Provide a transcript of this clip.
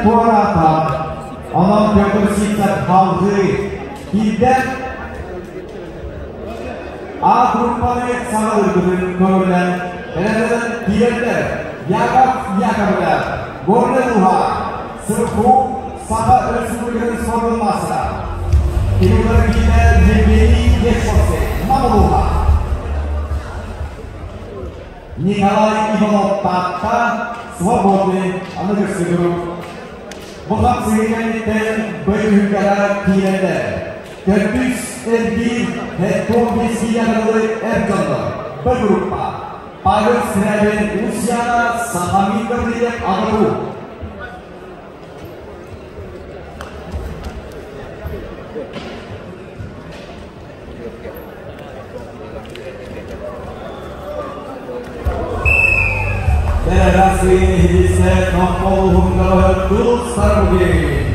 Туораата. Онон Петр Сивцев салгыы киирдэ. А группаны саҕалыырбытын көҥүллээн бэлэмнэнэн киирэллэр. Яков Яковлев, Горнай Луга, СРФУ Саха Өрөспүүбүлүкэтин спордун маастара. Кириллар киинэ Евгений Ешковский, Нам улууһа. Николай Иванов Таатта, Свободный, аныгы групп. Бу хапсыһыы кэнниттэн бөлүһүккэҕэ киирэллэр. Төрдүс эргиир Хеттон Бесияналы эр дьоннор. Б группа. Павел Скрябин, Лусьяна, Сахамин Гаврильев, Аҕату. Бэрэсиин иһитсэ Томполуһуҥҥа Кыл Саргы.